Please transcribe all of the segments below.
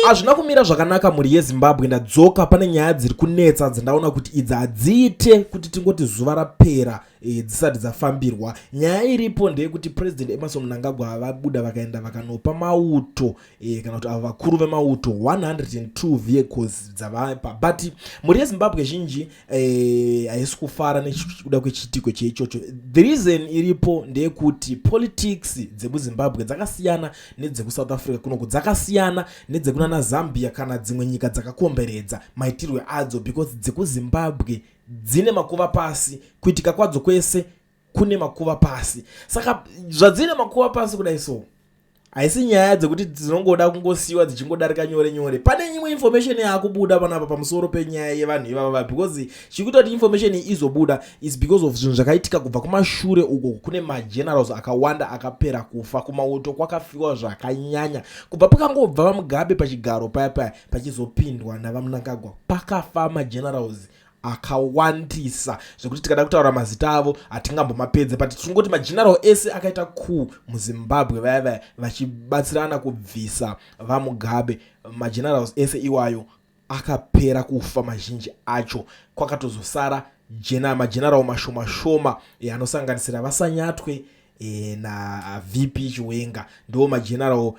Hazvina kumira zvakanaka, mhuri yeZimbabwe. Ndadzoka pane nyaya dziri kunetsa dzandaona kuti idzi hadziite kuti tingoti zuva rapera dzisati dzafambirwa. Nyaya iripo ndeyekuti President Emmerson Mnangagwa vabuda vakaenda vakanopa mauto kana kuti ava vakuru vemauto 102 vehicles dzavapa, but mhuri yeZimbabwe zhinji haisi kufara nekuda kwechiitiko cheichocho. The reason iripo ndeyekuti politics dzemuZimbabwe dzakasiyana nedzekuSouth Africa kunoku, dzakasiyana nedzekunana Zambia kana dzimwe nyika dzakakomberedza maitirwe adzo, because dzekuZimbabwe dzine makuva pasi. Kuitika kwadzo kwese kune makuva pasi. Saka zvadzine makuva pasi kudai, so haisi nyaya dzekuti dzinongoda kungosiyiwa dzichingodarika nyore nyore. Pane imwe information yaakubuda panapa pamusoro penyaya yevanhu ivava, because chikuita kuti information iyi izobuda is because of zvinhu zvakaitika kubva kumashure uko. Kune magenerals akawanda akapera kufa kumauto, kwakafiwa zvakanyanya kubva pakangobva vaMugabe pachigaro paya paya pachizopindwa navaMnangagwa. Pakafa magenerals akawandisa zvekuti tikada kutaura mazita avo hatingambomapedze, but tingoti mageneral ese akaita coup muZimbabwe vaya vaya vachibatsirana kubvisa vaMugabe, magenerals ese iwayo akapera kufa mazhinji acho. Kwakatozosara mageneral mashoma shoma anosanganisira vaSanyatwe naVP Chiwenga. Ndo mageneral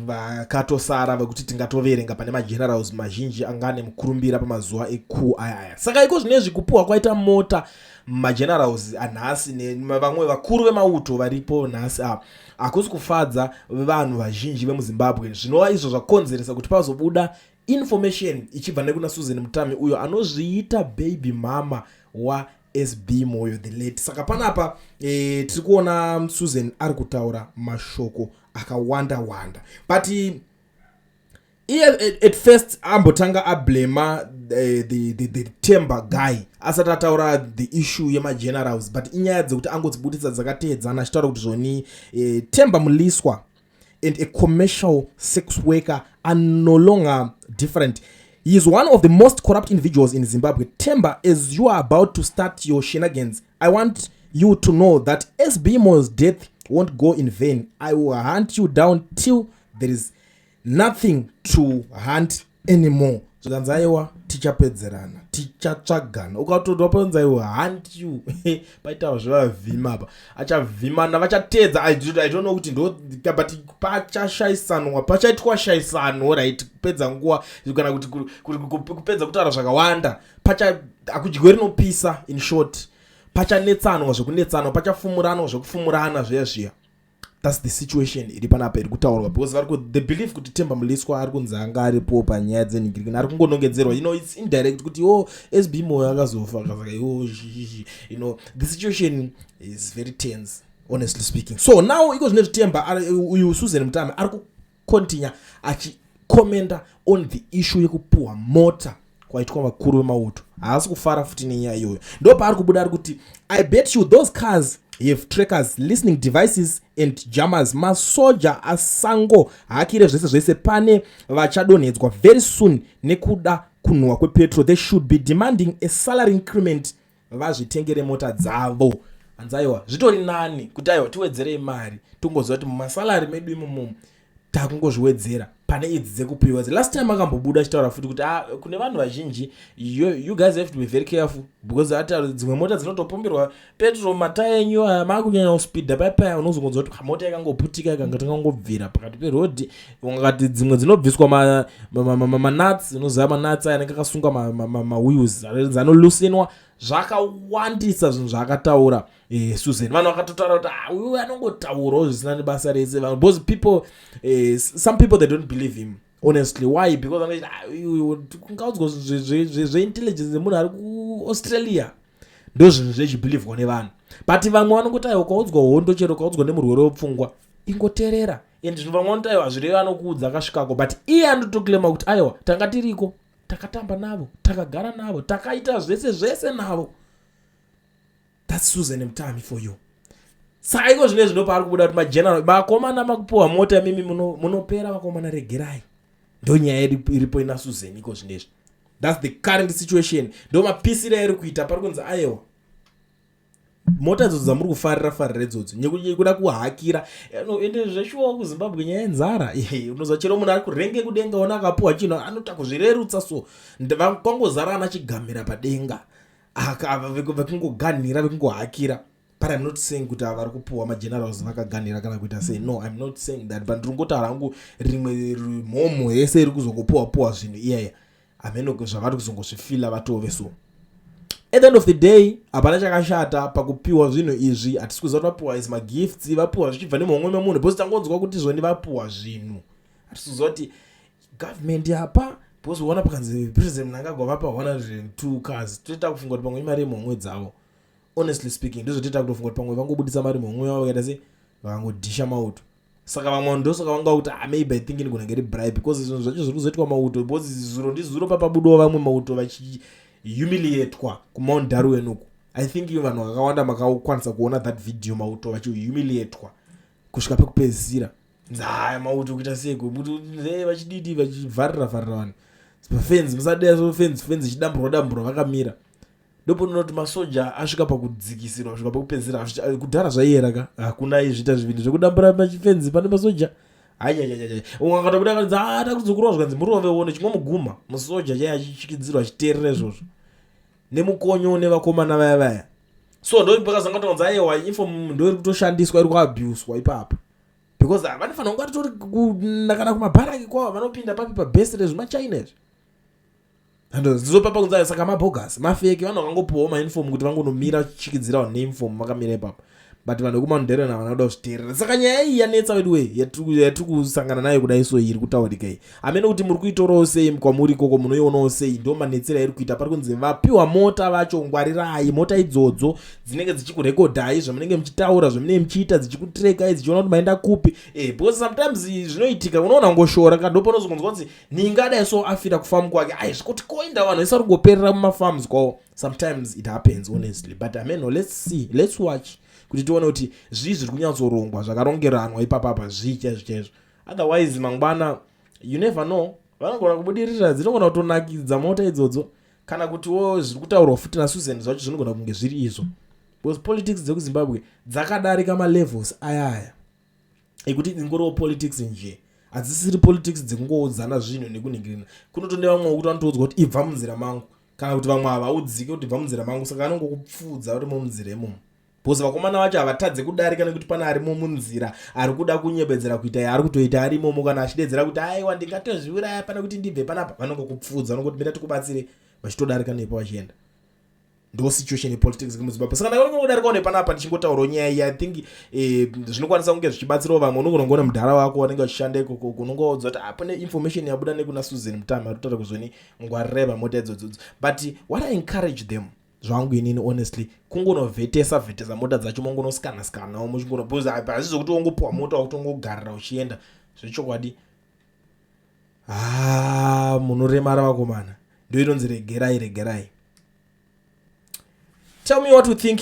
vakatosara vekuti tingatoverenga pane magenerals mazhinji anga ane mukurumbira pamazuva ecoup aya aya. Saka iko zvinezvi kupuhwa kwaita mota magenerals anhasi nevamwe vakuru vemauto varipo nhasi apa hakusi kufadza vanhu vazhinji vemuZimbabwe, zvinova izvo zvakonzeresa kuti pazobuda information ichibva nekuna Susan Mutami, uyo anozviita baby mama waSB Moyo, the late. Saka panapa tiri kuona Susan ari kutaura mashoko akawanda wanda, but iye at first ambotanga ablema the Temba guy asati ataura the issue yemagenerals, but inyaya dzekuti angodzibudisa dzakateedzana achitaura kuti zvoni Temba Mliswa and a commercial sex worker are no longer different. He is one of the most corrupt individuals in Zimbabwe. Temba, as you are about to start your shenanigans, I want you to know that SB Moyo's death won't go in vain. I will hunt you down till there is nothing to hunt anymore. Zvikanzi aiwa, tichapedzerana, tichatsvagana. Ukatodwa panzi aiwa hunt you, paitawo zvevavhima apa, achavhimana, vachatedza. I don't know kuti ndo, but pachashaisanwa, pachaitwa shaisano, right? Kupedza nguva kana kuti kupedza kutaura zvakawanda, pacha hakudyiwe rinopisa. In short, pachanetsanwa zvekunetsanwa, pachafumuranwa zvekufumurana zviya zviya. That's the situation iri panapa iri kutaurwa, because vari the belief kuti Temba Mliswa ari kunzi anga aripo panyaya dzenhingirikini, ari kungonongedzerwa. It's indirect kuti o SB Moyo akazofa, akasaka iwo. The situation is very tense, honestly speaking. So now iko zvine zviTemba uyu, Susan Mutami ari kucontinue achicommenta on the issue yekupuhwa mota kwaitwa vakuru vemauto. Haasi kufara futi nenyaya iyoyo. Ndo paari kubuda ari kuti, "I bet you those cars have trackers, listening devices and jammers. Masoja asango hakire zvese zvese. Pane vachadonhedzwa very soon nekuda kunhuhwa kwepetrol. They should be demanding a salary increment, vazvitengere mota dzavo." Hanzi aiwa, zvitori nani kuti aiwa, tiwedzerei mari, tongoziva kuti mumasalary medu imomomo takungozviwedzera pane idzi dzekupiwa. Last time akambobuda achitaura futi kuti, ah, kune vanhu vazhinji, you guys have to be very careful, because ati dzimwe mota dzinotopomberwa petrol, mataya enyu aya maakunyanya kuspeeda paya, unozongonzwa kuti mota yakangoputika, ikangotangangobvira pakati perodhi. Ungati dzimwe dzinobviswa manuts, unoziva manuts aya anenge akasunga mawheels, anolusinwa. Zvakawandisa zvinhu zvaakataura Susan. Vanhu vakatotaura kuti, ah, uyu anongotaurawo zvisina nebasa rese, because people some people, they don't believe him, honestly. Why? Because anoiti, ah, kungaudzwa zveintelligence yemunhu ari kuAustralia, ndo zvinhu zvechibelievwa nevanhu. But vamwe vanongoti aiwa, ukaudzwa hondo, chero ukaudzwa nemurwere wepfungwa, ingoteerera. And zvinhu vamwe vanoti aiwa, zvirevo anokuudza akasvikako, but iye anotoclaima kuti aiwa, tanga tiriko, takatamba navo, takagara navo, takaita zvese zvese navo. That's Susan Mutami for you. Saka iko zvine zvino paari kubuda kuti mageneral, vakomana makupiwa mota, mimi munopera vakomana, regerai. Ndo nyaya iripo ina Susan iko zvinezvi. That's the current situation. Ndo mapisiro airi kuita. Pari kunzi aiwa. Mota idzodzo dzamuri kufarira farira idzodzo nekuda kuhakira, ende zveshuwa kuZimbabwe nyaya yenzara, unoziva chero munhu ari kurenge kudenga, ona akapuwa chinhu anota kuzvirerutsa. So kwangozara ana chigamira padenga vekungoganhira, vekungohakira. But I'm not saying kuti vari kupuwa magenerals vakaganhira kana kuita sei. No, I'm not saying that, but ndiri kungotaura hangu rimwe mhomho yese iri kuzongopuwa puwa zvinhu iyaya, hameno zvavari kuzongozvifila vatove. So at the end of the day, hapana chakashata pakupiwa zvinhu izvi. Hatisi kuziva kuti vapiwa is magifts, vapiwa zvichibva nemhomwe memunhu, because tangonzwa kuti zvoni vapiwa zvinhu. Hatisi kuziva kuti government yapa, because uona pakanzi President Mnangagwa vapa 102 cars, toita kufunga kuti pamwe imari yemhomwe dzavo. Honestly speaking, ndozvotoita kutofunga kuti pamwe vangobudisa mari mhomwe yavo, vakaita sei, vakangodhisha mauto. Saka vamwe ndosaka vanga kuti, ah, maybe I think inogona ngeri bribe, because zvinhu zvacho zviri kuzoitwa mauto, because zuro ndizuro papabudawo vamwe mauto vachihumiliatwa kuMount Darwin uku. I think vanhu vakawanda makakwanisa kuona that video, mauto vachihumiliatwa kusvika pekupedzisira. Haya, mauto kuita seiko vachididi, vachivharira vharira vanhu pafenzi, musadea so fenzi, fenzi ichidamburwa damburwa vakamira. Ndoponoona kuti masoja asvika pakudzikisirwa kusvika pekupedzisira. Kudhara zvaiyera ka, hakuna izviita zvinhu zvekudambura pachifenzi pane masoja. Aiaiai, umwe akatobuda akanzi, "Ah, takuzokurova." Zvikanzi, "Murove one chingomuguma." Musoja chai achichikidzirwa, achiteerera izvozvo nemukonyo nevakomana vaya vaya. So ndo pakazanga tonzi, aiwa, uniform ndo iri kutoshandiswa, iri kuabhuswa ipapo, because vanofanira kunge vatori kana kumabharaki kwavo, vanopinda papi pabhesi rezvimachina izvi. Ndizopapa kunzi saka mabogus, mafake. Vanhu vakangopiwawo mauniform kuti vangonomira vachichikidzira vanhu neuniform vakamira ipapo, but vanhu vekuMount Darwin havana kuda kuzviteerera. Saka nyaya iyi yanetsa wedu wei, yatiri kusangana nayo kudai. So iri kutaurika iyi, hamene kuti muri kuitorawo sei kwamuri ikoko, munoionawo sei? Ndo manetsero airi kuita. Pari kunzi vapiwa mota vacho, ngwarirai mota idzodzo dzinenge dzichikurekodhai zvamunenge muchitaura, zvamunenge muchiita, dzichikutrekai, dzichiona kuti maenda kupi. Because sometimes zvinoitika, unoona ngoshora ka, ndopanozongonzwa kunzi ningadai so afira kufamu kwake. Ai, zvikuti koinda vanhu vese vari kungoperera mumafarms kwavo. Sometimes it happens, honestly, but ameno, let's see, let's watch kuti tione kuti zvii zviri kunyatsorongwa, zvakarongeranwa ipapapa, zvii chaizvo chaizvo. Otherwise mangwana you never know, vanogona kubudirira, dzinogona kutonakidza mota idzodzo, kana kutiwo zviri kutaurwa futi naSusan zvacho zvinogona kunge zviri izvo, because politics dzekuZimbabwe dzakadarika malevels ayaya ekuti ingoriwo politics nje. Hadzisiri politics dzekungoudzana zvinhu nekuningirina. Kunotonde vamwe wekuti vanotoudzwa kuti, "Ibva munzira mangu," kana kuti vamwe havaudzike kuti, "Ibva munzira mangu." Saka anongokupfuudza uri munzira imomo, because vakomana vacho havatadze kudarika nekuti pane arimo munzira ari kuda kunyebedzera kuita yaari kutoita ari imomo, kana achidedzera kuti, "Aiwa, ndingatozviuraya pane kuti ndibve panapa." Vanongokupfuudza, vanongoti, "Mira tikubatsire," vachitodarika nepo vachienda. Ndo situation yepolitics muZimbabwe. Saka ndakangodarikawo nepanapa ndichingotaurawo nyaya iyi. I think zvinokwanisa kunge zvichibatsirawo vamwe. Unogona kungoona mudhara wako vanenge vachishanda ikoko, unongoudza kuti pane information yabuda nekuna Susan Mutami ari kutaura kuzoni, ngwarirai pamota idzodzodzo. But what I encourage them zvangu inini, honestly, kungonovhetesa vhetesa mota dzacho, mongonosikana sikanawo muchingono, because hazvi zvokuti wongopiwa mota wakutongogarira uchienda. Zvechokwadi, ha, munoremara vakomana. Ndo inonzi regerai regerai. Tell me what you think.